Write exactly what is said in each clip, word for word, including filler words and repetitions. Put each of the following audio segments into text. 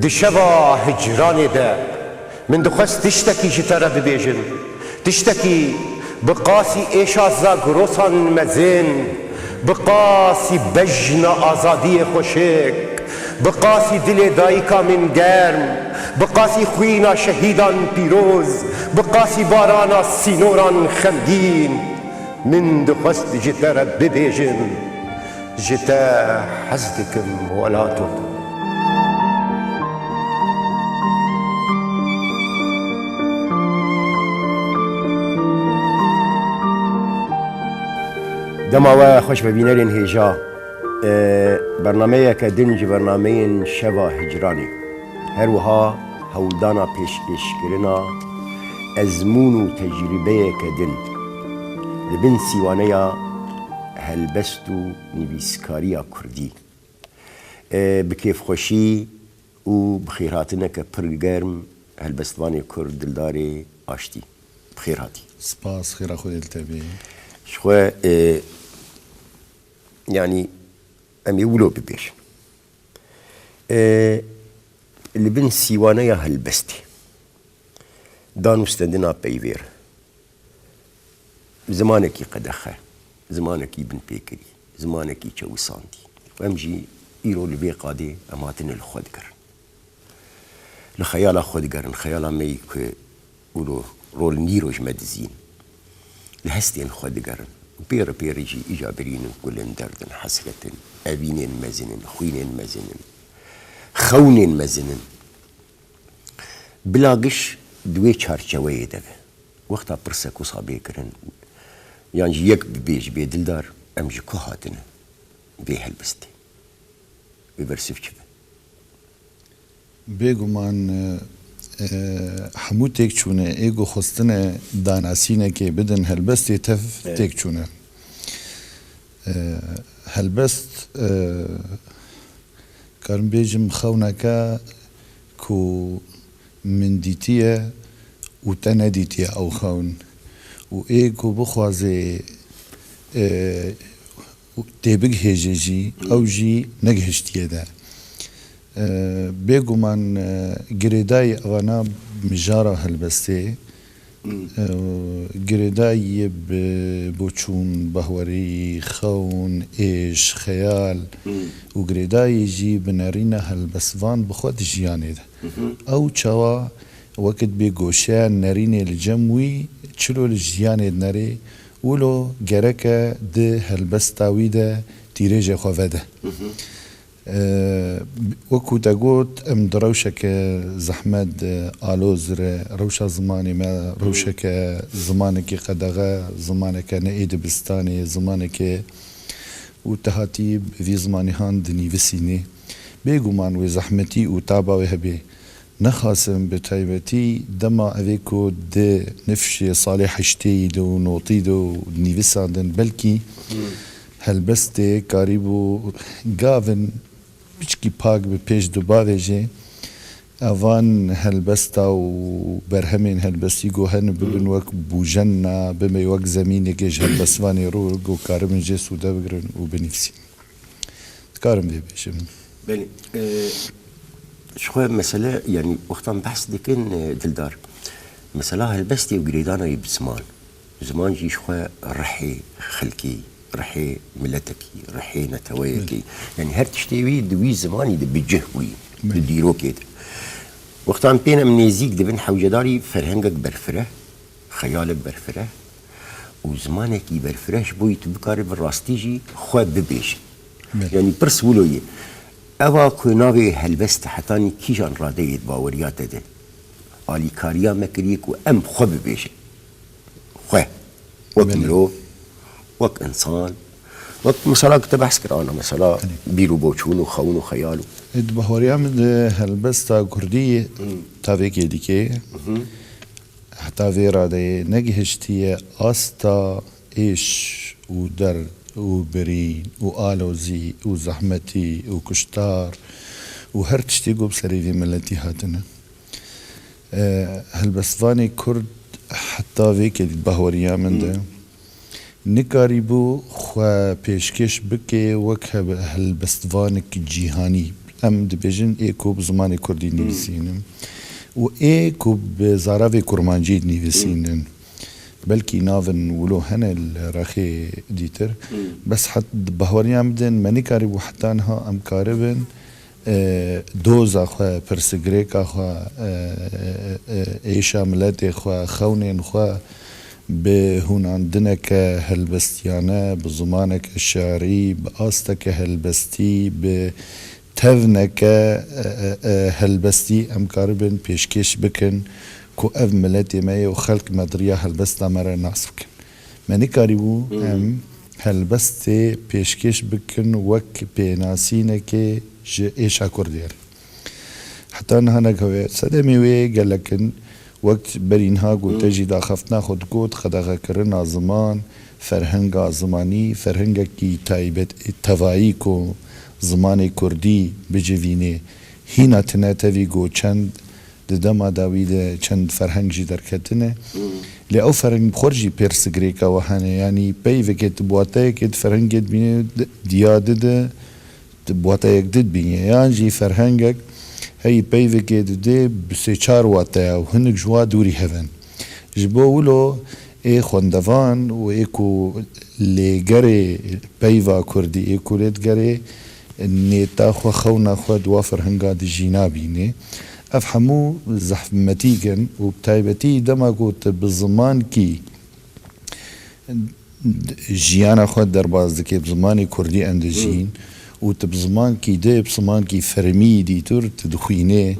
Di şeva hicranê de min dixwest tiştekî ji te re bibêjim. Tiştekî bi qasî êşa Zagrosan mezin, bi qasî bejna azadiyê xweşik, bi qasî dilê dayika min germ, bi qasî xwîna şehîdan pîroz, bi qasî barana sînoran xemgîn, min dixwest ji te re bibêjim. Ji te hez dikim welato. Dema we xweş ve bînerên hêja. E, bernameyeke din ji bernameyên Şeva Hicranê. Her wiha hewldana pêşkêşkirina ezmûn û tecrûbeyeke din. Li bin sîwaneya helbest û nivîskariya kurdî. E, bi kêfxweşî û bi xêrhatineke pir germ helbestvanê kurd Dildarê Aştî. Bi xêr hatî. Spas, xêra Xwedê li te bê. Ji xwe, e, yanî em ê wilo bibêjin. E, li bin sîwaneya helbestê, dan û stendina peyvê re, zimanekî qedexe, zimanekî binpêkirî, zimanekî çewisandî. Em jî îro li vê qadê em hatine li xwe digerin. Li xeyala xwe digerin, xeyala me yî ku wilo rol nîro ji me dizîn. Li hestên xwe digerin. Û pê re pê re jî îca birînin, gulin, derdin, hesretin, evînên mezin in, xwînên mezin in, xewnên mezin in. Bila giş di wê çarçeweyê de be. Wexta pirsek wisa bê kirin, yan jî yek bibêj bê Dildar, em ji ku hatine vê helbestê? Wê bersîv çi be? Bêguman, e, e, hemû têk çûne, ê ku xwestine danasînekê bidin helbestê tev Evet. têk çûne. E, helbest, e, karim bêjim xewneke ku min dîtiye û te nedîtiye ew xewn. Û ê ku bixwaze, e, û têbigihêje jî, ew jî negihiştiye de. E, bêguman, e, girêdayî evana mijara helbestê, e, girêdayî bi boçûn, bahwerî, xewn, êş, xeyal û girêdayî jî bi nerîna helbestvan bi xwe di jiyanê de. Ew çawa wekit bê goşeya nerînê li cem wî çilo li jiyanê dinerê, wilo gereke di helbesta wî de tîrêjê xwe vede. E, wekû te got, em di rewşeke zehmet de aloz re, rewşa zimanê me, rewşeke zimanekî qedexe, zimaneke ne ê dibistanê, zimaneke û te hatî bi vî zimanî han dinîvisînî. Bêguman wê zehmetî û taba wê hebê. Nexasim bi taybetî dema evê ku di nifşê salê heştêyî de û notî de û nivîsandin, belkî helbestê karîbû gavin piçkî pak bi pêş de bavêjê. Evan helbesta û berhemên helbestî ku hene bibin wek bûjenna, bibe wek zemînekê ji helbestvanê re ku karibin jê sûde bigirin û binivîsîn. Dikarim vê bêjim. Belê. E, ji xwe mesele, yanî wextan behs dikin, e, Dildar, mesela helbestê û girêdana wî bi ziman. Ziman jî ji xwe rihê xelkê, rihê miletekî, rihê neteweyekî. Belê. Yanî her tiştê wî di wî zimanî de bi cih bûyî, Belê. di dîrokê de. Wextan pê em nêzîk dibin hewcedarî ferhengek berfireh, xeyalek berfireh û zimanekî berfireh ji bo yî tu bikarî bi rastî jî xwe bibêjî. Belê. Yanî pirs wilo ye. Eva ku navê helbest hetanî kîjan radeyê di baweriya te de alîkariya me kiriye ku em xwe bibêjin. Xwe. Wek Belê. mirov, wek însan, wek mesela ku te behs kir ana mesela Belê. bîr û boçûn û xewn û xeyal û Ê, di baweriya min de helbesta kurdî Hmm. tavêkê dike. Mhm. Heta vê radeyê negihiştiye asta êş û derd û birîn û alozî û zehmetî û kuştar û her tiştê ku bi serê vê miletî hatine. E, helbestvanê kurd heta vê kedî di bahweriya min de Hmm. nikarîbû xwe pêşkêş bike wek heb-, helbestvanek cîhanî. em dibêjin ê ku bi zimanê kurdî nivîsînin û ê ku bi zaravê kurmancî nivîsînin. Belkî navin wilo hene li rexê dîtir. Bes het, bi hawariya min din, me nikarîbû heta niha em karibin, e, doza xwe, pirsgirêka xwe, e, e, e, êşa miletê xwe, xewnên xwe bi hûnandineke helbestiyane, bi zimaneke şi'rî, bi asteke helbestî, bi tevneke, e, e, e, helbestî em karibin pêşkêş bikin ku ev miletê me ye û xelk me di riya helbesta me re nas bikin. Me nikarîbû em helbestê pêşkêş bikin wek pênasînekê ji êşa Kurdê re. Heta niha negihewê sedemê wê gelek in, wek berî niha ku te jî daxeftina xwe digot, qedexekirina ziman, ferhenga zimanî, ferhengekî taybet, tevayî ku zimanê kurdî bicivînê, hîna tune tevî ku çend di dema dawî de çend ferheng jî derketine. Lê ew ferheng bi xwe jî pirsgirêka we hene. Yanî peyvekê tu bi wateyekê di ferhengê dibînê, di-, diya dide, tu bi wateyek di dibînê. Yan jî ferhengek heyî peyvekê didê bi sê çar wateya û hinek ji wa dûrî hev in. Ji bo wilo ê xwendevan û ê ku lêgerê peyva kurdî, ê ku lê digerê nêta xwe, xewna xwe di wa ferhenga de jî nabînê. Ev hemû zehmetîk in û bi taybetî dema ku tu bi zimankî jiyana xwe derbas dikê, bi zimanê kurdî em dijîn û tu bi zimankî dê, bi zimankî fermî dîtur tu dixwînê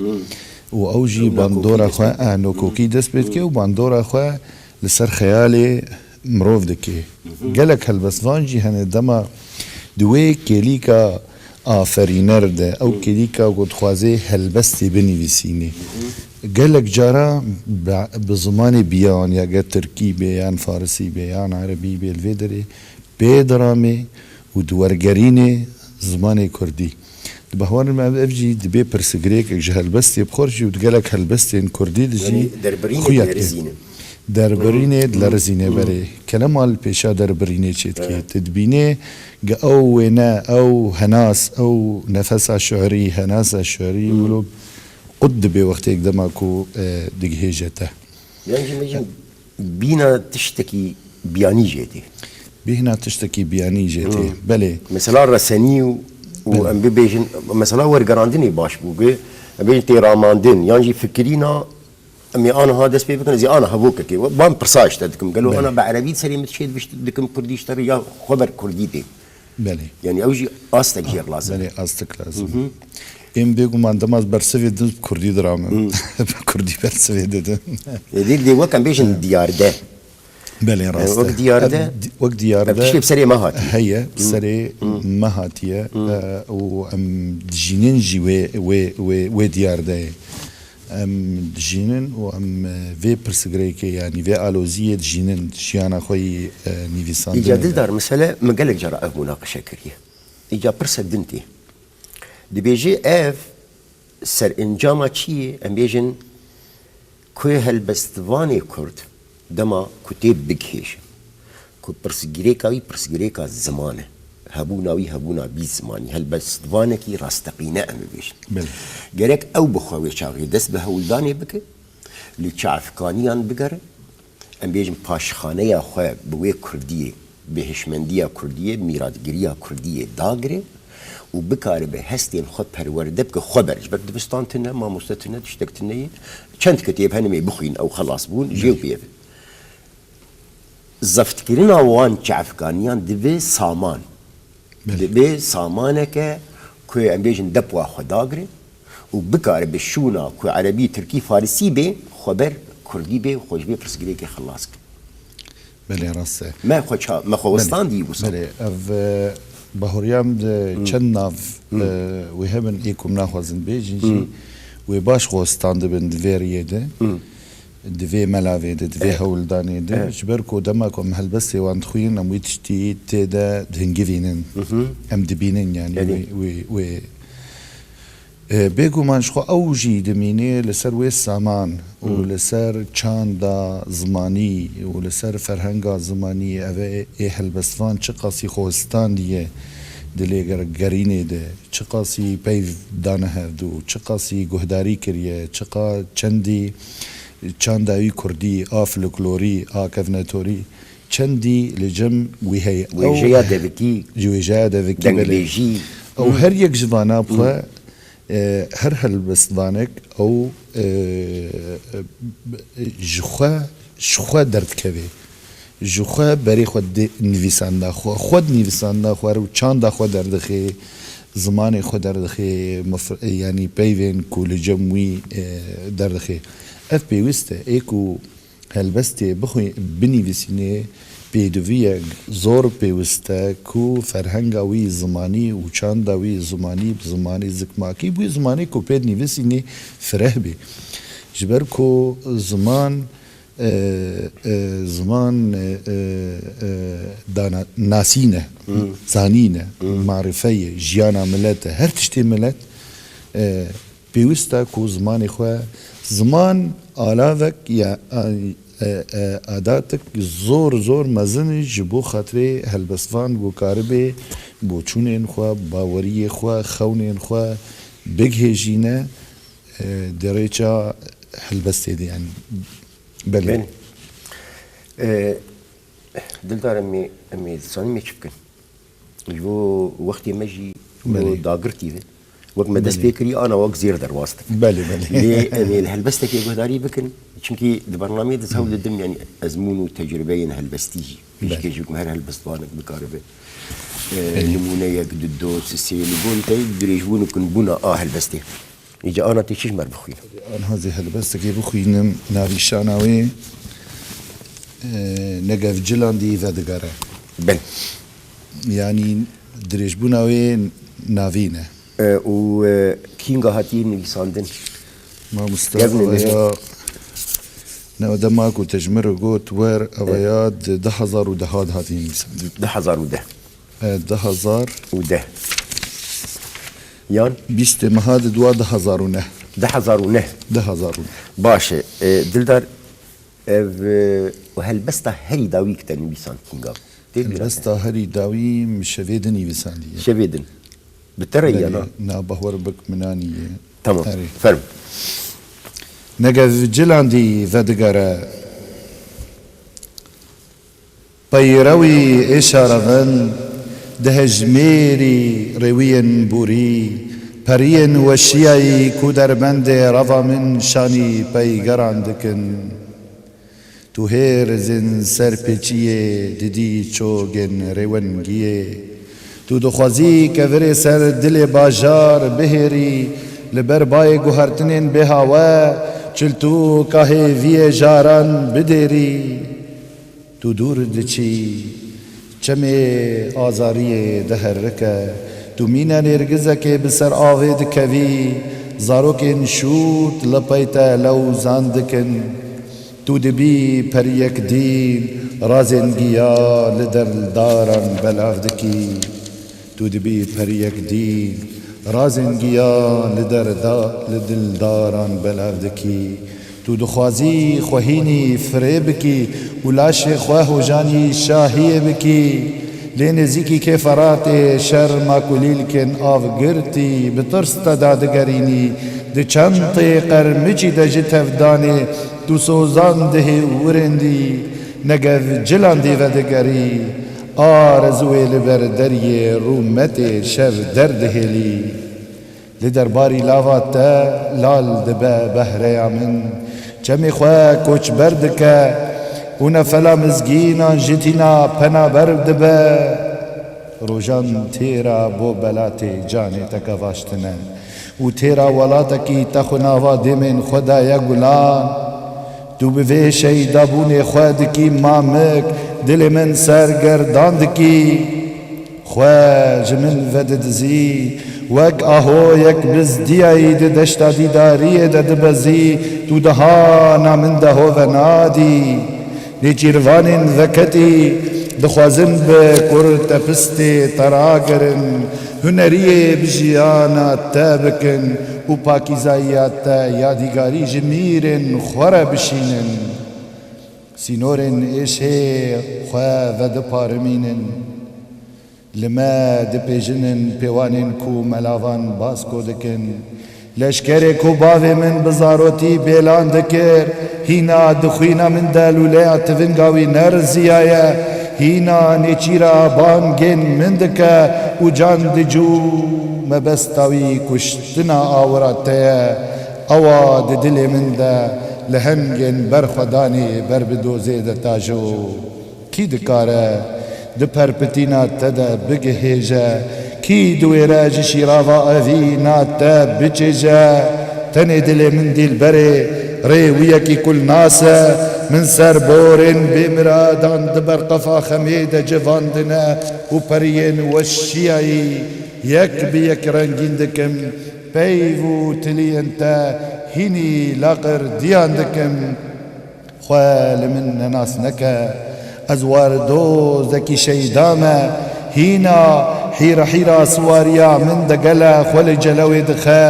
û ew jî bandora xwe, a, nokokî dest pê dike û bandora xwe li ser xeyalê mirov dike. Gelek helbestvan jî hene dema di wê kêlîka aferîner de, ew kêlîka ku dixwazê helbestê binivîsînê. Gelek cara bi, bi zimanê biyan, ya ger tirkî bê, yan farisî bê, yan erebî bê, li vê derê pê diramê û di wergerînê zimanê kurdî. Di behwarên me ev, ev jî dibê pirsgirêkek ji helbestê bi xwe re jî û di gelek helbestên kurdî de jî. Yanî derbirînê xuya dilerizîne. Derbirînê dilerizîne, belê. Kelema li pêşa derbirînê çêdike. Evet. Tu dibînê ge ew wêne, ew henas, ew nefesa şi'rî, henasa şi'rî, wilo qut dibe wextêk dema ku, e, digihêje te. Yan jî me jî bîna tiştekî biyanî jê tê. Bîhna tiştekî biyanî jê tê. Belê. Mesela resenî û, û em bibêjin, mesela wergerandinê baş bû, bi, em bêjin têramandin, yan jî fikirîna, em ê aniha dest pê bikin, ez ê aniha vokekê. Van pirsa ji te dikim. Gelo ana bi erebî serê min dişê dikim kurdî ji te re ya xwe ber kurdî bê. Belê. Yanî ew jî astek jê lazim e. Belê, astek lazim e. Êm bêguman dema ez bersivê didim, bi kurdî diramin. Bi kurdî bersivê didim. Ê, dê, dê wek em bêjin diyarde. Belê, rast e. Wek diyarde. Ev di-, wek diyarde. Ev tiştê bi serê me hatiye. Heye, bi serê me hatiye. E, û em dijînin jî wê, wê, wê, wê diyardeyê. Em dijînin û em, e, vê pirsgirêkê, yanî vê aloziyê dijînin, jiyana xwe yî, e, nivîsandinê de. Îca Dildar, mesele min gelek cara ev munaqeşe kiriye. Îca pirse din tê. Dibêje ev serencama çi ye? Em bêjin ku helbestvanê kurd dema ku tê bigihêje, ku pirsgirêka wî pirsgirêka ziman e, hebûna wî hebûna bî zimanî, helbestvanekî rasteqîne em bibêjin. Belê. Gerek ew bi xwe wê çaxê dest bi hewldanê bike, li çavkaniyan bigere, em bêjin paşxaneya xwe bi wê kurdiyê, bi hişmendiya kurdiyê, mîratgiriya kurdiyê dagire û bikaribe hestên xwe perwerde bike xwe ber. Ji ber divistan tune, mamoste tune, tiştek tune ye. Çend kitêb hene em ê bixwîn, ew xelas bûn, jê û pê ve. Zeftkirina wan çavkaniyan dibe saman. Belê. Dibe samaneke ku em bêjin depwa xwe dagire û bikare bi şûna ku erebî, tirkî, farisî bê, xwe ber kurdî bê, xwe ji vê pirsgirêkê xilas ke. Belê, rast e. Me xwe ça-, me xwe westandî wisa. Belê, ev, e, bahoriyam de çend nav, e, wê hebin ê ku min naxwazin bêjin jî, wê baş xwe westandibin di vê riyê de. Di vê melavê de, di vê hewldanê de, ji ber ku dema ku em helbestê wan dixwînin, em wî tiştî tê de dihingivînin. Em dibînin, yanî wê, wê, wê, e, bêguman ji xwe ew jî dimîne li ser wê saman û li ser çanda zimanî û li ser ferhenga zimanî, ev ê, ê helbestvan çiqasî xwe westandiye, Di lêgerînê de çiqasî peyv dane hevdû, çiqasî guhdarî kiriye, çiqa çendî çanda wî kurdî, a folklorî, a kevnetorî, çendî li cem wî heye. Wêjeya devikî, ji wêjeya devikî, belê. Dengbêjî. Ew her yek ji vana bi xwe, e, her helbestvanek ew, e, ji xwe, ji xwe derdikeve. Ji xwe berê xwe di nivîsanda xwe, xwe di nivîsanda xwe û çanda xwe derdixe, zimanê xwe derdixe, mif-, yanî peyvên ku li cem wî, e, derdixe. Ev pêwîst e, ê ku helbestê bixwe-, binivîsînê, pêdiviyek zor pêwîst e ku ferhenga wî zimanî û çanda wî zimanî bi zimanê zikmakî, bi wî zimanê ku pê dinivîsînê fireh bê. Ji ber ku ziman, e, e, ziman, e, e, e, dana-, nasîn e, zanîn e, marife ye, jiyana milet e, her tiştê milet, e, pêwîst e ku zimanê xwe, ziman alavek ya, e, e, e, adatek zor, zor mezin e ji bo xatirê helbestvan ku karibe boçûnên xwe, baweriyê xwe, xewnên xwe bigihêjîne, e, di rêça helbestê de, yanî, belê. Belê. E, Dildar, em ê, em ê dizanin em ê çi bikin? Ji bo wextê me jî, ji bo, belê, dagirtî be. Wek me dest, belê, pê kirî, ana wek zêr derbas dibe. Belê, belê. Lê em ê li helbestekê guhdarî bikin. Çimkî di bernameyê de ez hewl didim, yanî ezmûn û tecrubeyên helbestî jî, belê, pêşkêş bikim, her helbestvanek bikaribe, e, belê, nimûneyek, du, du, sê, sê, li gorî te dirêjbûn û kinbûna a helbestê. Îca ana tê çi ji me re bixwîne? Anha zê helbestekê bixwînim, navîşana wê, e, Negev Cilandî vedigere. Belê. Yanî dirêjbûna wê navîn e. E, û, e, kînga hatiye nivîsandin? Mamoste, ev ne, ne, ew ya, ne, dema ku te ji min re got wer, ew, e, ya di du hezar û deh de hatiye nivîsandin. Du hezar û deh. E, du hezar û deh. Yan? Bîstê meha di dua du hezar û neh. Du hezar û neh. Du hezar û neh. Baş e. E, Dildar, ev, e, û helbesta herî dawî ku te nivîsand kînga bû? Tê bîra te? Helbesta herî dawî min şevê din nivîsandiye. Şevê din. Bi te re ye, belê, na? Na, bahwer bik min anî ye. Tamam. Erê. Ferm. Negev Cilandî vedigere. Peyrewî êşa revin, di hejmêrî rêwiyên borî, periyên weşiyayî ku derbendê reva min şanî peygeran dikin. Tu hêr zin ser pêçiyê didî çogên rêwengiyê. Tu dixwazî kevirê ser dilê bajar bihêrî, li ber bayê guhertinên bêhawe, çiltûka hêviyê jaran bidêrî. Tu dûr diçî, çemê azariyê diherike. Tu mîna nêrgizekê bi ser avê dikevî, zarokên şût li pey te lewzan dikin. Tu dibî periyek dîn, razên giya li dildaran belav dikî. Tu dibî periyek dîn, razên giya li derda, li dildaran belav dikî. Tu dixwazî xwe hînî firê bikî û laşê xwe hojanî şahiyê bikî. Lê nêzîkî kê Feratê şerma kulîlkên av girtî, bi tirs te dadigerînî, di çentê qermicî de ji tevdanê tu sozan dihê û wirêndî. Negev Cilandî vedigerî, arezûyê li ber deriyê rûmetê şev derdihêlî. Li derbarî lava te lal dibe behreya min. Çemê xwe koçber dike û nefela mizgînan ji tîna penaber dibe. Rojan têra bo belatê canê te kevaştine û têra welatekî te xwe nava dêmên xwe daye gulan. Tu bi vê şeydabûnê xwe dikî mamik, dilê min sergerdan dikî. Xwe ji min vedidizî, wek ahoyek bizdiyayî di deşta dîdariyê de dibezî, tu di hana min de ho venadî. Nêçîrvanên veketî dixwazin bi kurtepistê te ragirin, huneriyê bi jiyana te bikin û pakîzayiya te yadîgarî ji mîrên xwe re bişînin. Sînorên êşê xwe vediparimînin. Li me dipêjinin pêwanên ku melavan basko dikin. Leşkerê ku bavê min bi zarotî bêlan dikir, hîna di xwîna min de lûleya tivinga wî neriziyaye, hîna nêçîra bangên min dike û can dicû mebesta wî kuştina awira te ye. Ewa di dilê min de lehengên berxwedanê ber bi dozê de tajo. Kî dikare di perpitîna te de bigihêje? Kî diwêre ji şîrava evîna te biçêje? Tenê dilê min dîlberê rê wiyekî kul nas e. Min ser borên bêmiradan di berqefa xemê de civandine û periyên weşiyayî yek bi yek rengîn dikim. Peyv û tiliyên te hînî laqir diyan dikim. Xwe li min nenas neke. Ez werdozekî şeyda me. Hîna hîra hîra siwariya min digele xwe li celewê dixe.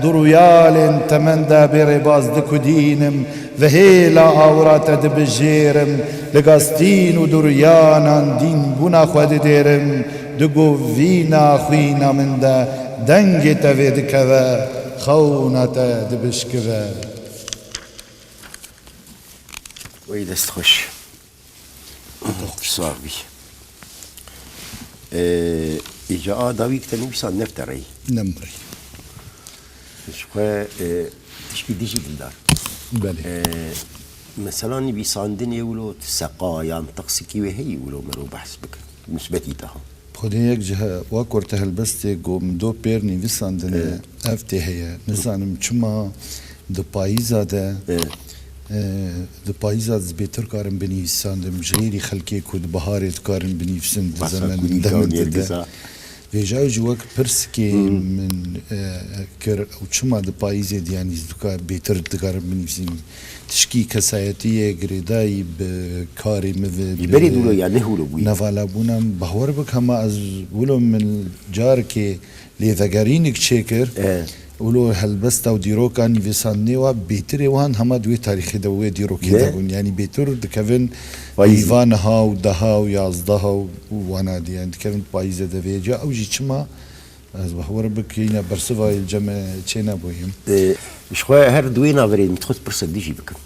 Di rûyalên temen de bê rêbaz dikudînim. Vehêla awira te dibijêrim. Li gastîn û duriyanan dînbûna xwe didêrim. Di govîna xwîna min de dengê te vê dikeve. Xewna te dibişkive. Wey dest xweş. Sax bî. Ee, îca a dawî ki te nivîsan nefte rey. Nem rey. Ji xwe, e, tişkî dijî dildar. Belê. E, mesela nivîsandinê wilo seqa yan teqsikî wê heyî wilo mero behs bikin. Musbetî daha. Xwedê yek ji he-, wa ku te helbestê ku min do pêr nivîsandine, Evet. Ev tê heye. Nizanim çima di payîza de, Evet. e, di payîza de ez bêtir karim binivîsandim. Ji xêrî xelkê ku di biharê dikarin binivîsin, di Behsa zemen kûdî demên kawinê te de. Giza. Vêca jî wek pirsikê Hmm. min, e, kir, ew çima di payîzê de, yanî ez dika-, bêtir dikarim binivîsim. Tişkî kesayetî ye, girêdayî bi karê min ve, Ji berê bi dûlo ya ne hûlo bûyî? Nevalabûna min. Bahwer bik hema ez wilo min carekê lêvegerînik çêkir. E. Wilo helbesta û dîroka nivîsandinê wa bêtirê wan hema di wê tarîxê de û wê dîrokê Ne? de bûn. Yanî bêtir dikevin Payîz. Heyva niha û deha û yazdeha û wana dî. Yanî dikevin payîzê de vêca. Ew jî çima? Ez bahwer bik yîna bersiva li cem çê nebûyim. E, ji xwe her di wê naverê min dixwest pirsa dijî bikim.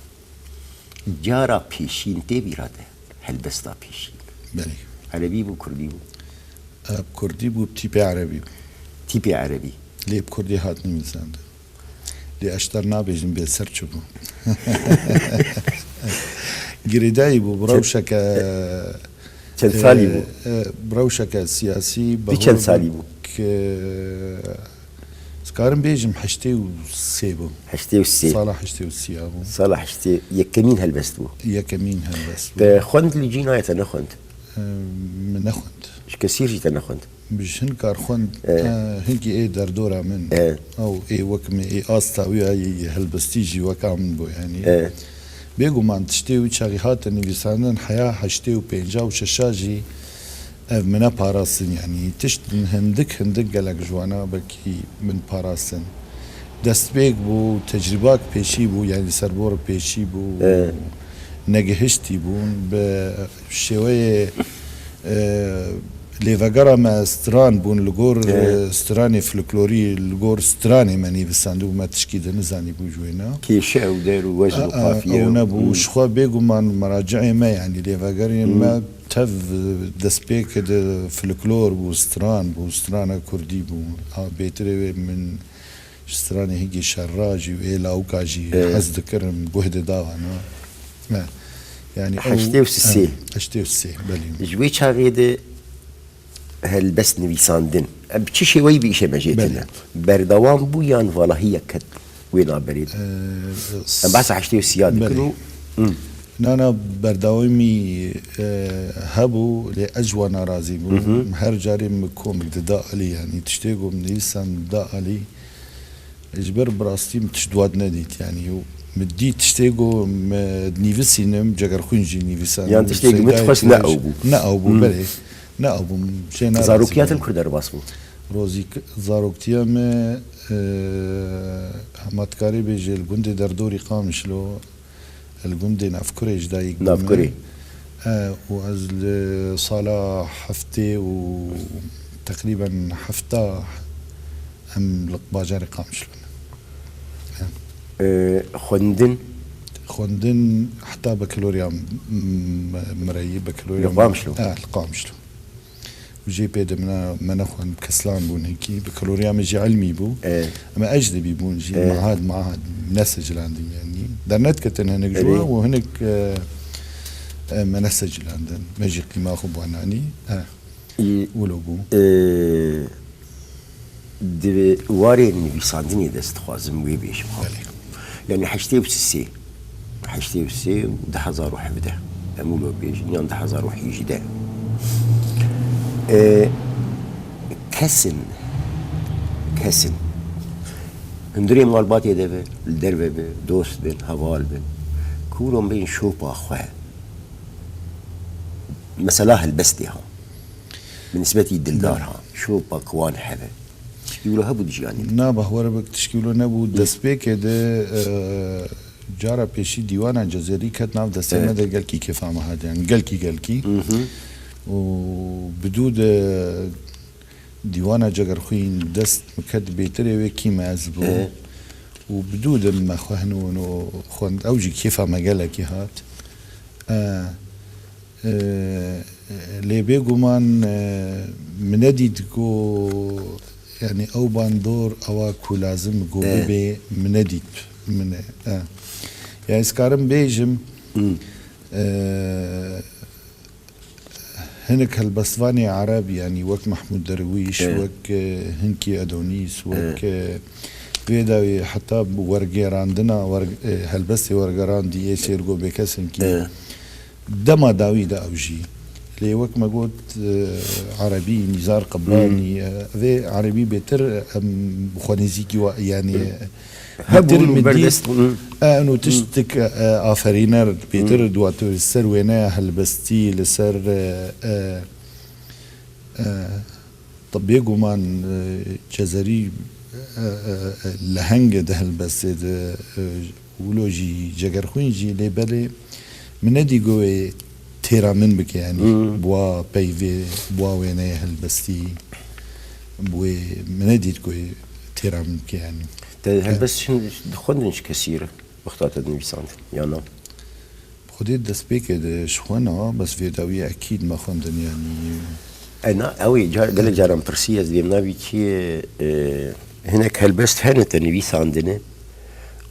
Cara pêşîn tê bîra te, helbesta pêşîn. Belê. Erebî bû, kurdî bû? E, bi kurdî bû, bi tîpê erebî bû. Tîpê erebî. Lê bi kurdî hat nivîsandin. Lê ez ji te re nabêjim bê ser çi bû. Girêdayî bû, bi Çend, rewşeke, çend salî e, bû? E, bi rewşeke siyasî, Bi çend salî bû? Ki, ez karim bêjim heştê û sê bû. Heştê û sê. Sala heştê û sê ya bû. Sala heştê, yekemîn helbest bû. Yekemîn helbest bû. Te xwend li cî nayê te nexwend? E, min nexwend. Ji kesî jî te nexwend? Bi jin kar xwend, E. e, hinkî ê derdora min. E. Ew ê wek min, ê asta wî ya yê helbestî jî weka min bû, yanî. E. Bêguman tiştê wî çaxî hate nivîsandin, heya heştê û pênca û şeşa jî ev min neparastin, yanî tişt hindik, hindik gelek ji wana belkî min parastin. Destpêk bû, tecrîbak pêşî bû, yanî serbor pêşî bû, E. negihiştî bûn, bi şêweyê, e, lêvegera me stran bûn, li gor, Evet. e, stranê folklorî, li gor stranê me nivîsandibû, me tişkî di nizanîbû ji wêna. Kêşe û der û wezn û A, a, qafiye ew û nebû. Hmm. Ji xwe bêguman meraciê me, yanî lêvegerên Hmm. me tev destpêk di folklor bû, stran bû, strana kurdî bû. A, bêtirê wê min Ji stranê hingê şerra jî û ê lawika jî E. hez dikirim, guh dida wana. E, yani ew, Heştê û sê. e, heştê û sê, belê. Ji wê çaxê de helbest nivîsandin. Em bi çi şêweyî bi îşe me jê Belê. tine? Berdewam bû yan valahiyek ket wê naberê de? E, Em behsa heştê û sê ya dikin Belê. û, hı. Na, na, berdewamî, e, hebû, lê ez ji wan narazî bûm. Hı hı. Her carê min komik dida alî, yanî tiştê ku min nivîsan dida alî, Ji ber bi rastî min tişt wad nedît, yanî, û min dît tiştê ku min nivîsînim, Cegerxwîn jî nivîsan. Yan tiştê ku min Seydayê dixwest ne Kûrê ew jî bû. Ne ew bû, Hmm. belê. Ne ew bû. Min jê nerazî Zarokiya te bû. li ku derbas bû? Rozî k-, zaroktiya me, e, hema dikarê bêje li gundê Derdorî Qamişlo, li gundê Navkurê ji dayik bûme. Navkurê. E, û ez li sala heftê û teqrîben hefta em li bajarê Qamişlo ne. E, xwendin? Xwendin heta bakalorya m-, m-, mireyî, bakalorya Li Qamişlo? E, li Qamişlo. Û jê pê de min, me nexwend, keslan bûn hikî, bakalorya me jî ilmî bû. E. Em ecdebî bûn jî, E. mahad, mahad, nesecilandin yanî. Dernedketin hinek ji Erê. we û hinek, e, e, me nesecilandin. Me jî qîma xwe bi wan anî. E. Î, Wilo bû. e, Di warê nivîsandinê de ez dixwazim wê bêjim, ha. Belê. Yanî heştê û sê, heştê û sê û du hezar û hevdeh, em wilo bêjin, yan du hezar û hejdeh. E, kesin, kesin, hundirê malbatê de be, li derve be, dost bin, heval bin, ku wilo bêjin şopa xwe, mesela helbestê ha. Bi nisbetî dildar ha, şopa ki wan hebe. Tişkî wilo hebû di jiyanê de? Na, bahwere bik tişkî wilo nebû. Hı. Destpêkê de, e, cara pêşî dîwana Cezerî ket nav destê Evet. me de, gelkî kêfa me hat, yani gelkî, gelkî. Hı hı. Û bi dû de dîwana Cegerxwîn dest mi ket bêtirê wê kî me ez bû. Evet. Û bi dû de me xwe hin û xwend, ew jî kêfa me gelekî hat. E, E, lê bêguman, e, min nedît ku, yani ew bandor ewa ku lazim ku E. bibê, min nedît. Min e, e. Ya ez karim bêjim, Hmm. e, hinek helbestvanê Ereb, yani wek Mehmûd Derwîş, E. wek, e, hinkî Edonîs, wek, E. e, vê dawî heta wergêrandina, werg-, e, helbestê wergerandî yê Sêrgo Bêkesin kî E. Dema dawî de ew jî. Lê wek me got, e, Erebî, Nîzar Qiblanî, Hmm. e, vê Erebî bêtir, em, bi xwe nêzîkî wa, yanî, Hmm. e, Hebûn bêtir û min dî, berdest bûn. e, eno Hmm. tiştik, e, aferîner bêtir Hmm. di wa tu li ser wêneya helbestî, li ser, e, e, e, Te bêguman, e, Cezerî, e, e, e, leheng e di helbestê de, e, wilo jî Cegerxwîn jî, lê belê min nedî ku wê têra min bike, yanî Hmm. bi wa peyvê, bi wa wêneyê helbestî, bi wê min nedît ku wê têra min bike, yanî. Te helbest şin-, dixwendin ji kesî re? Wexta te dinivîsandin, ya na? Xwedê destpêkê de ji xwe na, bes vê dawiyê ekîd me xwendin, yanî. E, na, ew ê car, gelek caran pirsî ez dêm navî kî, e, hinek helbest hene te nivîsandine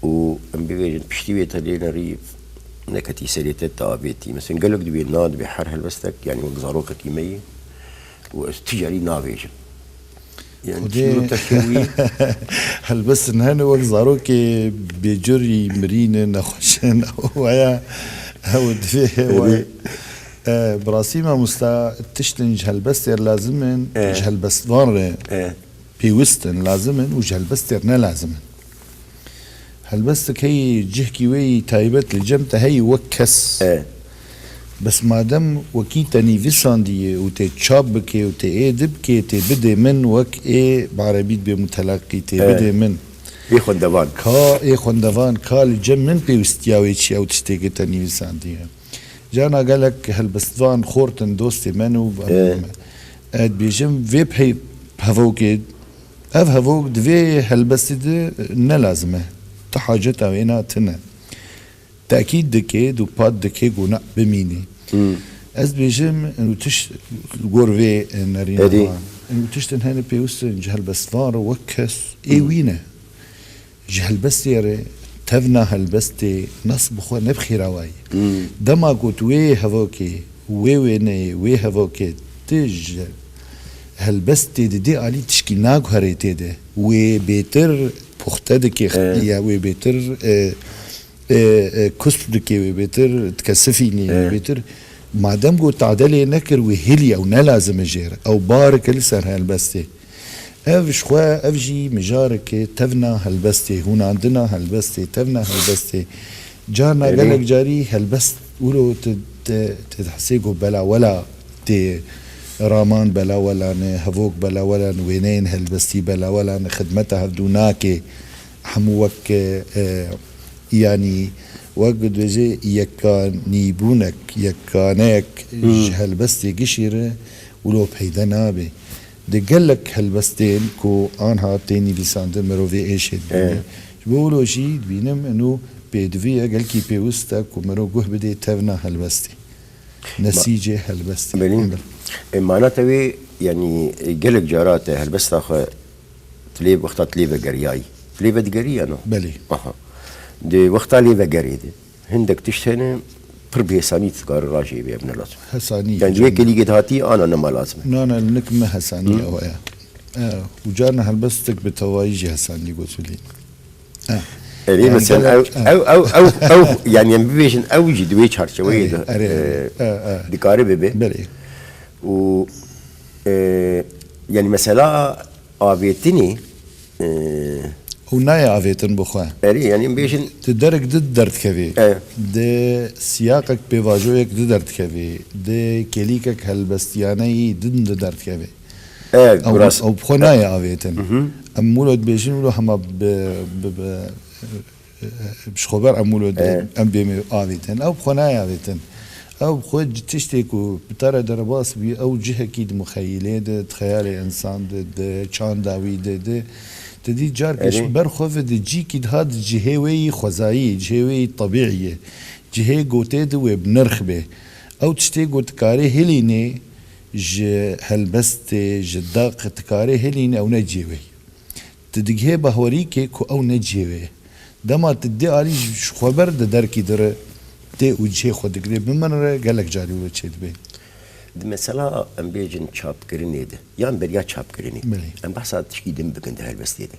û em bibêjin piştî wê te lê nerî neketî serê te, te avêtî. Mesela gelek dibê na, dibê her helbestek, yanî wek zarokekî me yê û ez tu carî navêjim. Yani Xwedê çîro te şewî. Helbestin hene wek zarokê bêcurî, mirî ne, nexweş in. Waya ew divê Evet. waya. E, bi rastî mamosta tiştin ji helbestê re lazim in, Evet. ji helbestvan re Evet. pêwist in, lazim in û ji helbestê re ne lazim in. Helbestek heyî cihkî wê yî taybet li cem te heyî wek kes. E. Bes madem wekî te nîvisandiye û tê çap bike û tê êdî bike, tê bidê min wek ê bi erebî dibê muteleqî, tê E. bidê min. Ê xwendevan. Ka ê xwendevan, ka li cem min pêwistiya wê çi ye ew tiştê ke te nîvisandiye. Carna gelek helbestvan xort in dostê min û E. em, ez dibêjim vê pey hevokê Ev hevok di vê helbestê de ne lazim e. Tu haceta wê na tune. Tekîd dike, du pat dike ku na bimîne. Hmm. Ez dibêjim, û tişt li gor vê nerîna Erê. wan. Û tiştin hene pêwist in ji helbestvan re wek kes ê Hmm. wî ne. Ji helbestê re tevna helbestê nas bi xwe ne bi xêrawayî. Hmm. Dema ku tu wê hevokê, wê wêneyê, wê hevokê tu ji helbestê didê alî tişkî naguherê tê de. Wê bêtir puxte dike, Eh. ya wê bêtir, e, e, e, kusp dike, wê bêtir dikesifînî, wê Eh. bêtir. Madem ku tade lê nekir, wê hilî ew ne lazim e jê re. Ew barike li ser helbestê. Ev ji xwe, ev jî mijareke tevna helbestê, hûnandina helbestê, tevna helbestê. Carna Erê. gelek carî helbest wilo tu, tu, tu dihesê ku belawela tê, raman belawela ne, hevok belawela ne, wêneyên helbestî belawela ne, xidmeta hevdû nake. Hemû wek, e, e, yanî Wek dibêje yekanîbûnek, yekaneyek Hmm. ji helbestê gişî re wilo peyde nabe. Di gelek helbestên ku anha tê nivîsandin, mirovê êşê dibîne. Evet. Ji bo wilo jî dibînim ino pêdivî ye, gelkî pêwist e ku mirov guh bidê tevna helbestê. Nesîcê helbestê. Belê. E, mana te wê, yanî, e, gelek cara te helbesta xwe tu lê, wexta tu lê vegeriyayî. Tu lê vedigeriya no? Belê. Aha. Di wexta lê vegerê de hindek tişt hene pir bi hesanî tu karî rajê bê, ev ne lazim. Hesanî. Yani wê kelîgê de hatî ana nema lazim. Na, na, li nik me hesanî Hmm. ew heye. E, û carna helbestek bi tevayî jî hesanî gotilî. E. Erê, yani mesela gelek, ew, e. ew, ew, ew, ew, yani em bibêjin ew jî di wê çarçeweyê Erê, de, erê, e, erê. E, e. dikare bibe. Belê. Û, e, yani mesela avêtinê, e, Û nayê avêtin bi xwe. Erê, yani em bêjin Di derek di derdikevê. E. Di siyaqek pêvajoyek di derdikevê. Di kelîkek helbestiyaneyî din di derdikevê. E, Ew, biraz ew bi xwe nayê avêtin. Hı hı. Em wilo dibêjin, wilo hema bi, bi, bi, ji xwe ber em wilo di, E. em bê me avêtin. Ew bi xwe nayê avêtin. Ew bi xwe ci-, tiştê ku bi te re derbas bî, ew cihekî di muxeyilê de, di xeyalê însan de, di çanda wî de, de, te dî carkê Erê. ji ber xwe ve di cîkî dihat cihê wê yî xwezayî, cihê wê yî tebîî ye. Cihê gotê de wê bi nirx bê. Ew tiştê ku dikarê hilînê ji helbestê, ji deq dikarê hilînê, ew ne cihê wê. Tu digihê bahwerîkê ku ew ne cihê wê ye. Dema tu dê alî ji, ji xwe ber di derkî de re tê û cihê xwe digirê, bi min re gelek carî wilo çêdibe. Di mesela em bêjin çapkirinê de, yan beriya çapkirinê, Belê. em behsa tişkî din bikin di helbestê de.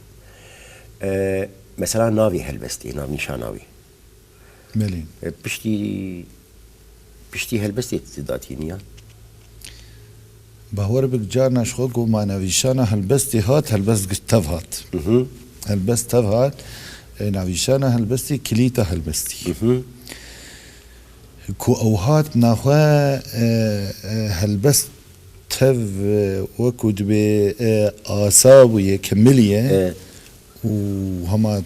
E, mesela navê helbestê, navnîşana wê. Belê. E, piştî, piştî helbestê tu datînî ya? Bawer bik, carna ji xwe ku ma navîşana helbestê hat, helbest gi-, tev hat. Mhm. Helbest tev hat, e, navîşana helbestê kilîta helbestî. Mhm. Ku ew hat naxwe, e, e, helbest tev, e, wekû dibê, e, asa bûye, kemiliye. E. û hema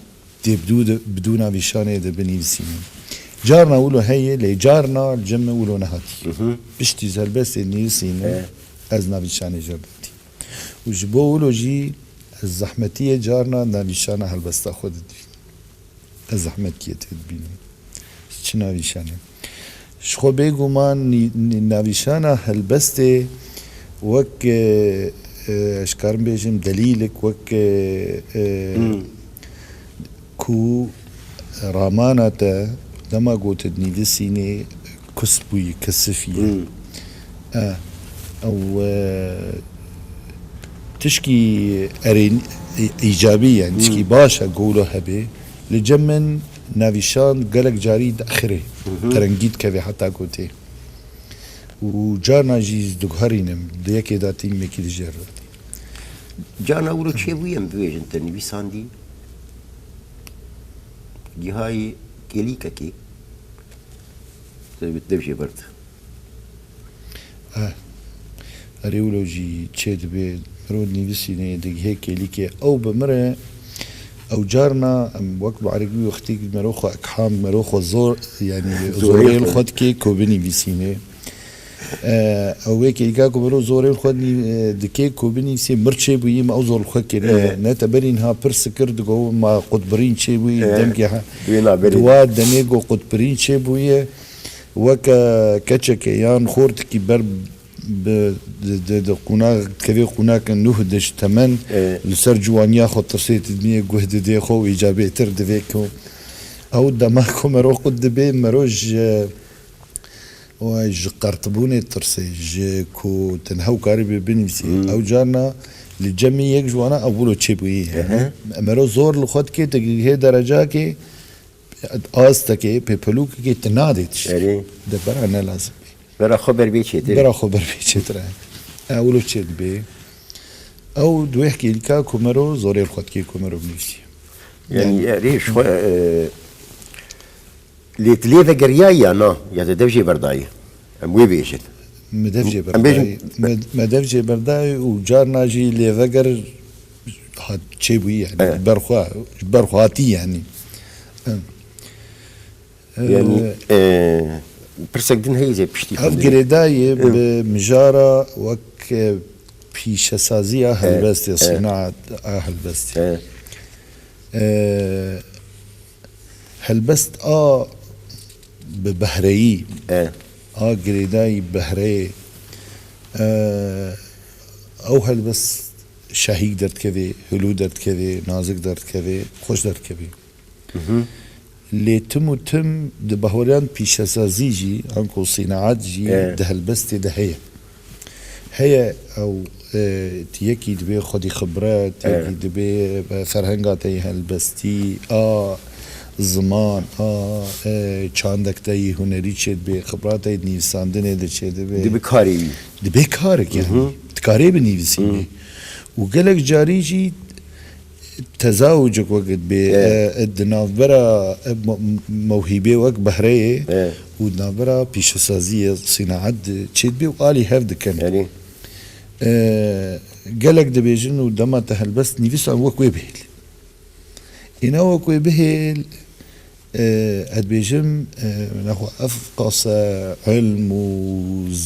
tê bidû-, bidûna vîşanê de binivîsînim. Carna wilo heye, lê carna li cem min wilo nehatî. Mhm. Piştî ji helbestê nivîsînim, E. ez navîşanê jê datî. Û ji bo wilo jî ez zehmetiyê carna navîşana helbesta xwe didînim. Ez zehmetiyê tê dibînim. Çi navîşanê? Ji xwe bêguman nî-, nî-, navîşana helbestê wek, e, e, ez karim bêjim delîlik, wek, e, e, Hmm. ku ramana te dema gotin nivîsînê kus bûyî, kesifî. Hmm. E, ew, e, tişkî erên-, î-, îcabî, yani, tişkî Hmm. baş e, ku wilo hebê. Li cem min navîşan gelek carî diexirê, Mhm. qirengî dikeve heta ku tê. Û carna jî ez diguherînim, di yekê datînim, yekî dijêr datînim. Carna wilo çêbûye, em bibêjin te nivîsandî, gihayî kêlîkekê, te bi dev jê berd. Eh, erê wilo jî çê dibe, mirov nivîsînê digihê kêlîkê, ew bi min re, ew carna, em wek bi erebî wextî mero xwe ikham, mero xwe zor, yanî Zorê zorê li xwe. xwe dikê ku binivîsînê. Eh, ew wê kêlîka ku mero zorê li xwe nî-, eh, dikê ku binivîsê, mir çêbûyî, me ew zor li xwe kiriye. Eh. Ne te berî niha pirs kir, digo ma qutbirîn çêbûyî, Eh. demkê ha-, Wê naberî. Di wa demê ku qutbirîn çêbûye, Weke keçekê yan xortikî ber bi, di, di, di qûna-, dikevê qûnake nuh de ji temen, E. li ser ciwaniya xwe tirsê didmiyê guh didê xwe û îcabê tir divê ku ew dema ku mero qut dibê, mero ji, o, ji qertibûnê tirsê, ji ku tu niha karibê binivîsî. Hmm. Ew carna li cemê yek ji wana ew wilo çêbûyî. Ehe. Mero zor li xwe dikê, tu hê derecakê, astekê, pêpelûkekê tu nadê tişt. Erê. De bera ne lazim bê. Bera xwe ber bê çêtir. Bera xwe ber bê çêtir e. E, wilo çê dibê. Ew di wê hikêlîka ku mero zorê li xwe dikê ku mero binivîsî. Yani, Yani erê, ji xwe, e, lê tu lê vegeriyayî ya na, ya te dev jê berdayî. Em wê bêjin. Me dev jê Em bêjin berdayî. Me, me dev jê berdayî û carna jî lê veger hat çêbûyî yani. Evet. Berxwe, berxwe hatî yani. Em. Yanî, e, pirsek din heye jê piştî ev xwendinê. Girêdayî bi mijara wek, e, pîşesaziya helbestê, e, sînaet a helbestê. E. E, helbest a bi behreyî, e, a girêdayî behreyê, e, ew helbest şahîk derdikevê, hilû derdikevê, nazik derdikevê, xweş derdikevê. Lê tim û tim di bahweriyan pîşesazî jî, anku sînaet jî, e, di helbestê de heye. Heye ew, e, yekî dibê xwedî xibret, e, yekî dibê, e, ferhenga te yê helbestî, a ziman, a, e, çandek te yê hunerî çêdibe, xibra te yê di nivîsandinê de çêdibe. Dibe karê wî. Dibe karek yanî. Dikarê binivîsînê. Û gelek carî jî tezawucek wek dibê, e, e, di navbera, e, me-, mewhîbê wek behreyê û di navbera pîşesaziyê sînaet di çêdibê û alî hev dikin. E, gelek dibêjin û dema te helbest nivîsan wek wê bihêl. Îna wek wê bihêl, e, ez dibêjim, e, nexwe ev qase ilm û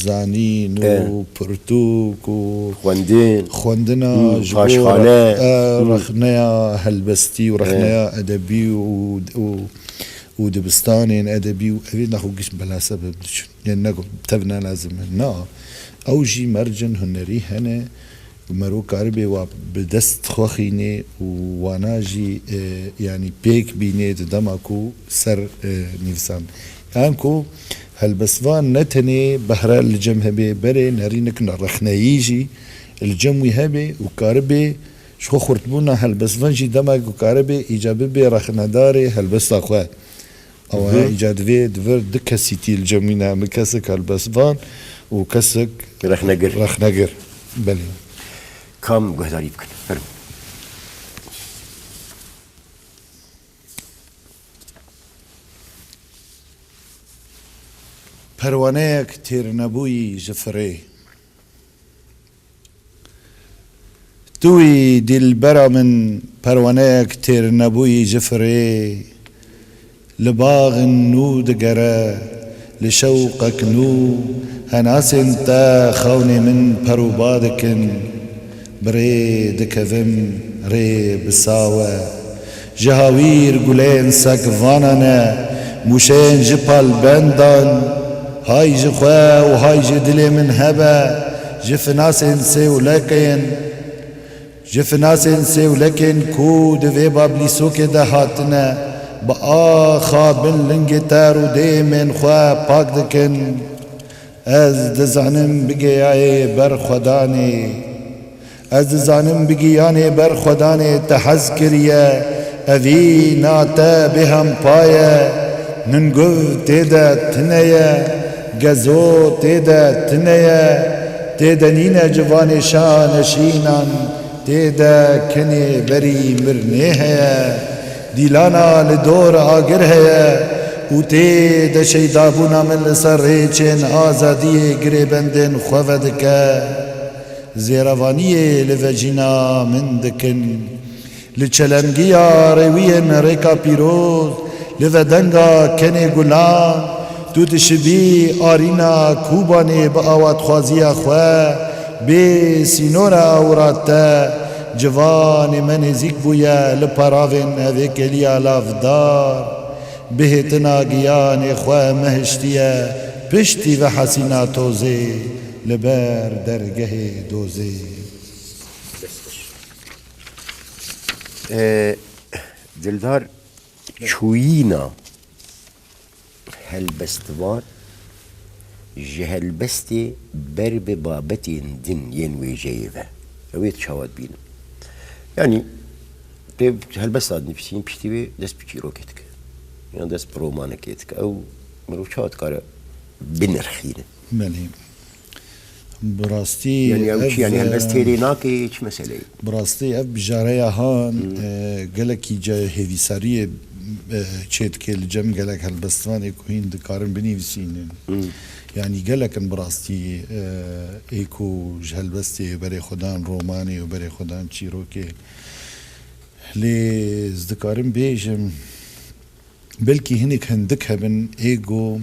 zanîn û pirtûk û xwendin, xwendina ji bo paşxane, e, rexneya helbestî û rexneya edebî û, û, û dibistanên edebî û evê nexwe giş belase bi diçin. Yên ne ku tev ne lazim e. Na, ew jî mercên hunerî hene. Mero karibê wa bi dest xwe xînê û wana jî, e, yanî pêk bînê di dema ku ser, e, nivîsan. Yan ku helbestvan ne tenê behre li cem hebê, berê nerî nikine rexneyî jî li cem wî hebê û karibê ji xwe xurtbûna helbestvan jî dema ku karibê îca bibê rexnedarê helbesta xwe. Ew, mhm, îca divê di vir du kesîtî li cem wî ne, min kesek helbestvan û kesek rexnegir. Rexnegir. Belê. Kam guhdarî bikin? Fermo. Perwaneyek têrnebûyî ji firê. Tu wî dilbera min perwaneyek têr nebûyî ji firê, li baxin nû digere, li şewqek nû, henasên te xewnê min perûba dikin, bi rê dikevim, rê bi sawe. Ji hawîr gulên sekvana ne, mûşên ji palbendan, hay ji xwe û hay ji dilê min hebe, ji finasên sêwlekên, ji finasên sêwlekên ku di vê bablîsokê de hatine, bi axa bin lingê ter û dêmên xwe pak dikin. Ez dizanim bigeyayê ber xwedanê. Ez dizanim bi giyanê ber xwedanê te hez kiriye, evîna te bêhempa ye, ninguv tê de tune ye, gezo tê de tune ye, tê de nîne civanê şaneşînan, tê de kenê berî mirnê heye, dîlana li dor agir heye û tê de şeydabûna min li ser rêçên azadiyê girêbendên xwe vedike. Zêrevaniyê li vecîna min dikin. Li çelengiya rêwiyên rêka pîroz, li vedenga kenê gulan, tu dişibî arîna Kûbanê bi awatxwaziya xwe, bê sînora ewra te, ciwanê me nêzîk bûye li paravên evê keliya lavdar. Bihêtina giyanê xwe me hiştiye piştî ve hesîna tozê li ber dergehê dozê. E, Dildar, çûyîna helbestvan ji helbestê ber bi babetên din yên wêjeyê ve. Ew ê çawa dibînin? Yanî, tê helbesta dinivîsîn, piştî wê dest bi çîrokê dike. Yan dest bi romanekê dike. Ew mirov çawa dikare binirxîne? Belê. Bi rastî yanî ew ev, çi, yanî helbest e, têrê nake, çi meseleyê? Bi rastî ev bijareya han, hmm, e, gelekî ca hêvîsariyê, e, çêdike li cem gelek helbestvanê ku hîn dikarin binivîsînin. Hmm. Yanî gelek in bi rastî, e, ê ku ji helbestê berê xwe dan romanê û berê xwe dan çîrokê. Lê ez dikarim bêjim, Belkî hinek hindik hebin ê ku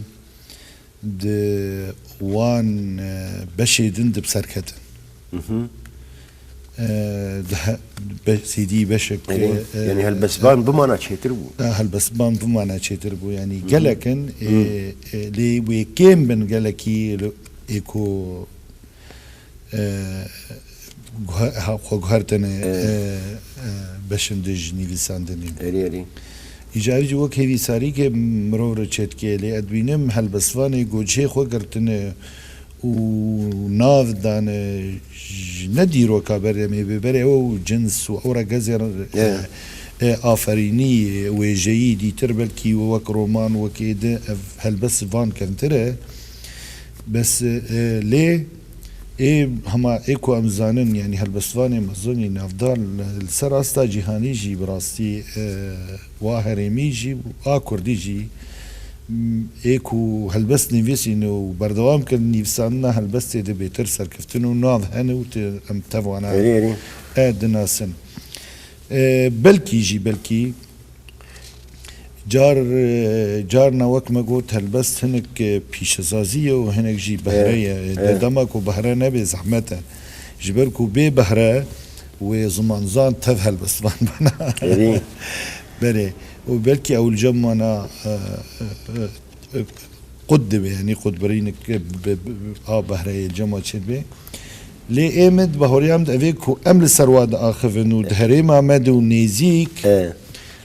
di wan, e, beşê din di bi serketin. Mhm. E, di he-, be-, zêdî beşek, Yanî, e, yanî helbestvan bimana çêtir bû. E, helbestvan bimana çêtir bû. Yanî Mhm. gelek in, e, Mhm. e, lê wê kêm bin gelekî li, ê ku, e, guhe-, ha, xwe guhertine, Evet. e, e, beşin di ji nivîsandinê. Erê, erê. Îcarî jî wek hêvîsarîkê mirov re çêdike, lê ez dibînim helbestvanê ku cihê xwe girtine û nav dane ji ne dîroka berê em ê bê berê ew cins û ew regezên, e, Evet. e, aferînî, wêjeyî dîtir belkî wek roman, wek êdî ev helbest van kevntir e. Bes, e, lê ê hema ê ku em zanin, yanî helbestvanê mezin ê navdar li, li ser asta cîhanî jî bi rastî, e, wa herêmî jî, a kurdî jî, m, ê ku helbest nivîsîne û berdewam kirin nivîsandina helbestê de bêtir serkeftin û nav hene û te, em tev wana Erê, erê. e dinasin. E, belkî jî, belkî Car, e, carna wek me got, helbest hinek, e, pîşesazî ye û hinek jî behre ye. E, E. de dema ku behre nebe zehmet e. Ji ber ku bê behre wê zimanzan tev helbestvan bana. Erê. Belê. Û belkî ew li cem wana, e, e, e, e, qut dibe, yanî qutbirînik bi, bi, bi, a behreyê cema çêdibe. Lê ê min di bahoriyam de evê ku em li ser wa diaxivin û di herêma me de û nêzîk E.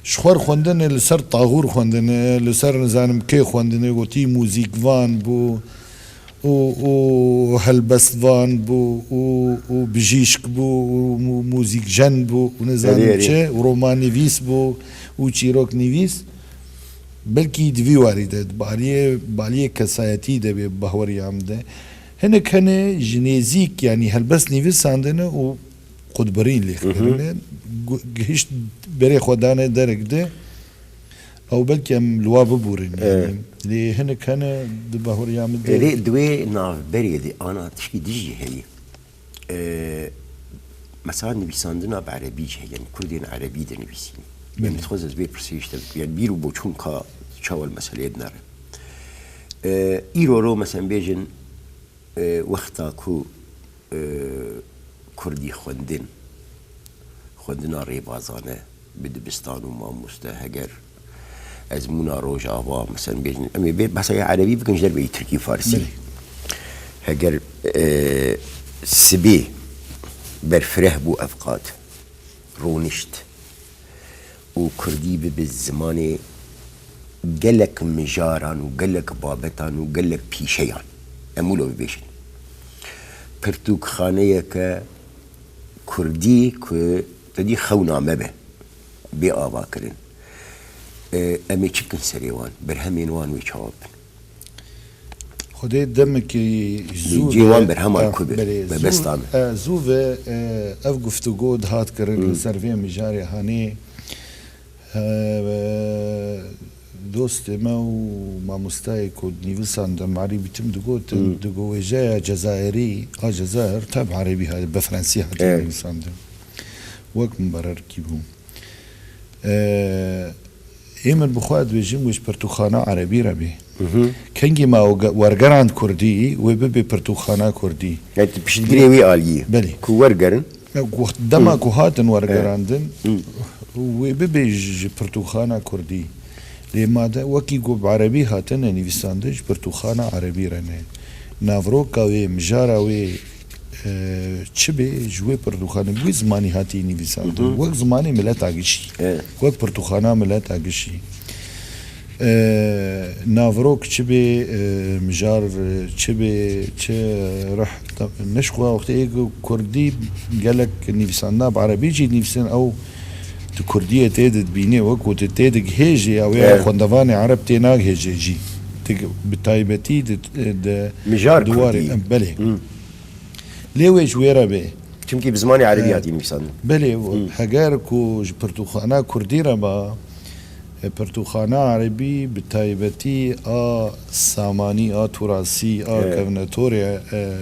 ji xwe xwendine li ser taxûr xwendine, li ser nizanim kê xwendine, gotî muzîkvan bû û, û helbestvan bû û, û bijîşk bû û mu-, muzîkjen bû û nizanim Erê, erê. çi û romannivîs bû û çîroknivîs. Belkî di vî warî de, di baliyê, baliyê kesayetî de bê bahwerî em de. Hinek hene ji nêzîk, yanî helbest nivîsandine û qutbirîn lêx Hı hı. kirine. Gu-, gihişt berê xwe dane derek de. Ew belkî em li wa bibûrin, Evet. yanî. Lê hinek hene di bahwerî em de. Erê, di wê navberê de ana tişkî dijî heye. E, mesela nivîsandina bi erebî jî heye, yanî kurdên erebî dinivîsîn. Belê. Yanî dixwaz ez vê pirsê ji te bikim. Yanî bîr û boçûnka çawa li meseleyê dinere. E, îro ro, mesela bêjin, e, wexta ku, e, kurdî xwendin, xwendina rêbazane, bi dibistan û mamoste, heger ezmûna Rojava, mesela bêjin, em ê bê behsa ya erebî bikin ji derveyî tirkî, farsî. Belê. Heger, e, sibê berfireh bû ev qat, ronişt û kurdî bibe zimanê gelek mijaran û gelek babetan û gelek pîşeyan. Em wilo bibêjin. Pirtûkxaneyeke kurdî ku te dî xewna me be, bê avakirin. E, em ê çi bikin serê wan? Berhemên wan wê çawa bin? Xwedê demekî zû Cê ve, wan berheman e, ku be, belê, zû, mebesta me. e, zû ve, e, ev guftûgo dihat kirin Hmm. li ser vê mijarê hanê. E, dostê me û mamostayê ku nivîsandin, merî bitim digotin, Hmm. digo wêjeya Cezayirî, a Cezayir, tab erebî hate, bi fransî hate Evet. nivîsandin. Wek min bererkî bû. E, ê min bi xwe dibêjim, wê ji pirtûkxana erebî re bê. Mhm. Kengî ma ew ge-, wergerand kurdî, wê bibe pirtûkxana kurdî. Yani tu piştgirê wî aliyê. Belê. Ku wergerin. Ya, ku wext dema Hı. ku hatin wergerandin, Hı. wê bibe ji, ji pirtûkxana kurdî. Lê ma de wekî ku bi erebî hatine nivîsandin, ji pirtûkxana erebî re ne. Navroka wê, mijara wê, e, çi bê, ji wê pirtûkxanê, bi wî zimanî hatî nivîsandin. Hı hı. Wek zimanê mileta gişî. Evet. Wek pirtûkxana mileta gişî. E, navrok çi bê, e, mijar, e, çi bê, çi rih, ta-, ne ji xwe wextê ê ku kurdî gelek nivîsandina bi erebî jî nivîsin, ew di kurdiyê tê de dibînê, wek ku tu tê de gihêjê, ew ê Evet. xwendevanê ereb tê nagihêjê jî. Ti bi taybetî di, di Mijar di warê, kurdî. em, belê. Hı. Lê wê ji wê re bê. Çimkî bi zimanê erebî E, hatî nivîsandin. Belê, Hı. heger ku ji pirtûkxana kurdî re ba, e, pirtûkxana erebî bi taybetî a samanî, a turasî, a Evet. kevnetorê, e,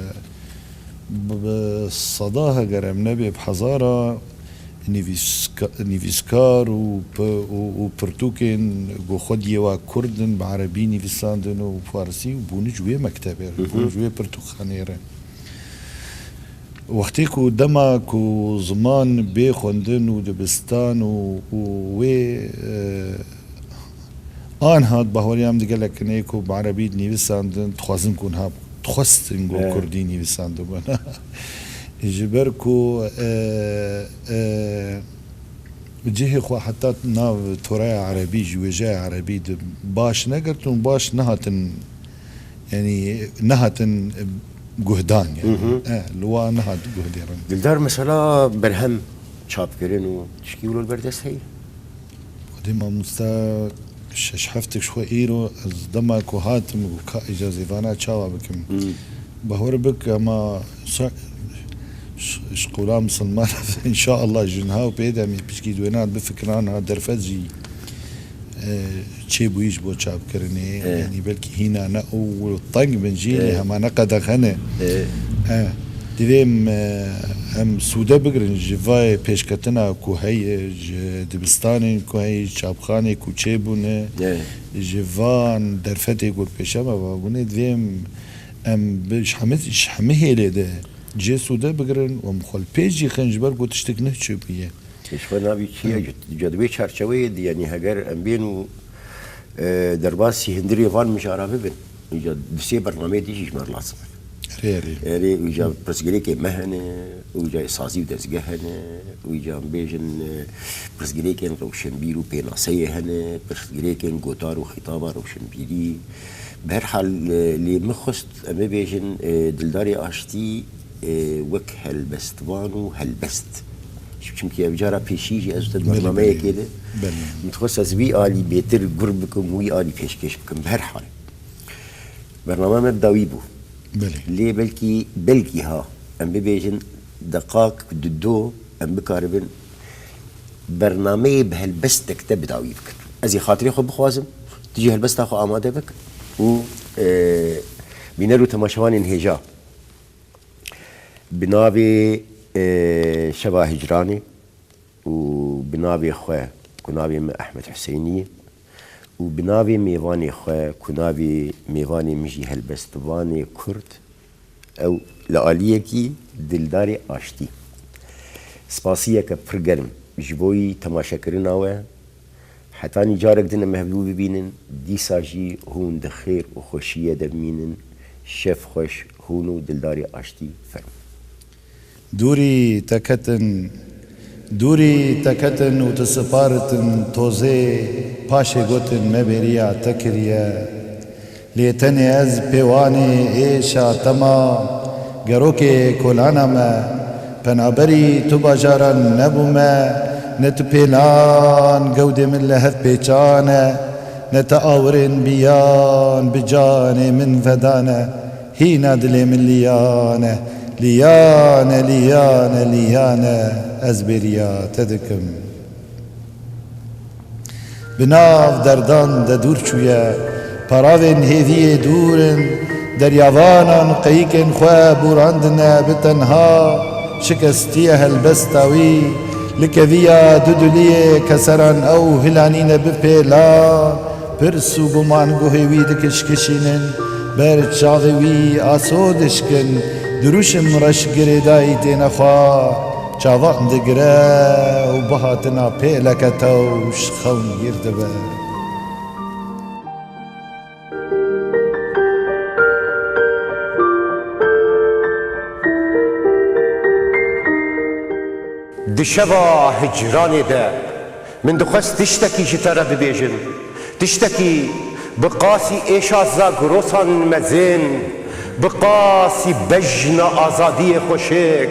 bi, bi seda heger em nebê bi hezara, Nivîska-, nivîskar û pi-, û, û pirtûkên ku xwediyê wa kurd in, bi erebî nivîsandin û farsî û bûne ji wê mektebê re, bûne ji wê pirtûkxaneyê re. Wextê ku dema ku ziman bê xwendin û dibistan û, û wê, e, an hat, bahweriya min di gelek kinê ku bi erebî dinivîsandin, dixwazin ku niha, dixwestin ku kurdî nivîsandibûna. Ji ber ku, e, e, cihê xwe heta nav toreya erebî, ji wêjeya erebî de baş negirtin û baş nehatin, yanî nehatin guhdan, yanî. E, li wa nehat guhdêrin. Dildar, mesela berhem çapkirin û tişkî wilo li ber dest heye? Xwedê mamosta şeş heft ji xwe îro ez dema ku hatim û ka îcazê vana çawa bikim? Bahwer bik, ama sa-, ş-, ji qewla misilman înşaallah ji niha û pê demê pişkî di wêna bifikiran ha derfet jî, e, çêbûyî ji bo çapkirinê. Yanî belkî hîna ne ew teng bin jî, lê hema ne qedexe ne. E, divê em, e, em sûde bigirin ji vê pêşketina ku heye, ji dibistanên ku heye, çapxanê ku çêbûne, ji van derfetê ku pêşe me ve bûne, divê em, em bi, ji hemî, ji hemî hêlê de jê sûde bigirin û em xwe li pêş jî xin, ji ber ku tiştek nuh çêbûye. Ji xwe navî çi ye? Ca di wê çarçeweyê de, yanî heger em bên û, e, derbasî hundirê van mijara bibin, îca du sê bernameyê dî jî ji me re lazim in. Erê, erê. Erê, îca pirsgirêkê me hene, îca sazî û dezgeh hene, îca em bêjin, e, pirsgirêkên rewşenbîr û pênaseyê hene, pirsgirêkên gotar û xîtaba rewşenbîrî. Bi her hal, e, lê min xwest em bibêjin, e, Dildarê Aştî, e, wek helbestvan û helbest. Çimkî ev cara pêşî jî ez te bernameyekê de min dixwest ez wî alî bêtir gur bikim, wî alî pêşkêş bikim. Bi her hal, bernama me bi dawî bû. Lê belkî, belkî ha, em bibêjin deqak du do em bikaribin bernameyê bi helbestek te bi dawî bikin. Ez ê xatirê xwe bixwazim, tu jî helbesta xwe amade bik û, e, bîner û temaşevanên hêja. Bi navê, e, Şeva Hicranê û bi navê xwe ku navê min Ehmed Huseynî ye û bi navê mêvanê xwe ku navê mêvanê min jî helbestvanê Kurd, ew li aliyekî Dildarê Aştî. Spasiyeke pir germ ji bo yî temaşekirina we. Hetanî carek din em hevdû bibînin, dîsa jî hûn di xêr û xweşiyê de bimînin. Şev xweş, hûn û Dildarê Aştî, fermo. Dûrî te ketin, dûrî te ketin û tu siparitin tozê, paşê gotin me bêriya te kiriye. Lê tenê ez pêwanê êşa te ma, gerokê kolana me, penaberî tu bajaran nebûme, ne tu pêlan gewdê min li hev pêçan e, ne te awirên biyan bi canê min vedane, hîna dilê min liyan e, liyan e, liyan e, liyan e, ez bêriya te dikim. Bi nav derdan de dûr çûye, paravên hêviyê dûr in, deryavanan qeyikên xwe bûrandine, bi tenha şikestiye helbesta wî, li keviya duduliyê keseran ew hilanîne bi pêlan, pirs û guman guhê wî dikişkişînin, ber çavê wî aso dişkin, dirûşim reş girêdayî têne xwe. Çavan digire û bihatina pêleke tewş xewn gîr dibe. Di şeva hicranê de min dixwest tiştekî ji te re bibêjim. Tiştekî bi qasî êşa zagrosan mezin, bi qasî bejna azadiyê xweşik,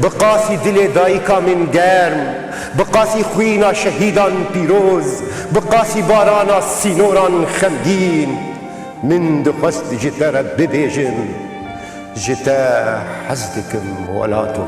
bi qasî dilê dayika min germ, bi qasî xwîna şehîdan pîroz, bi qasî barana sînoran xemgîn, min dixwest ji te re bibêjim, ji te hez dikim welato.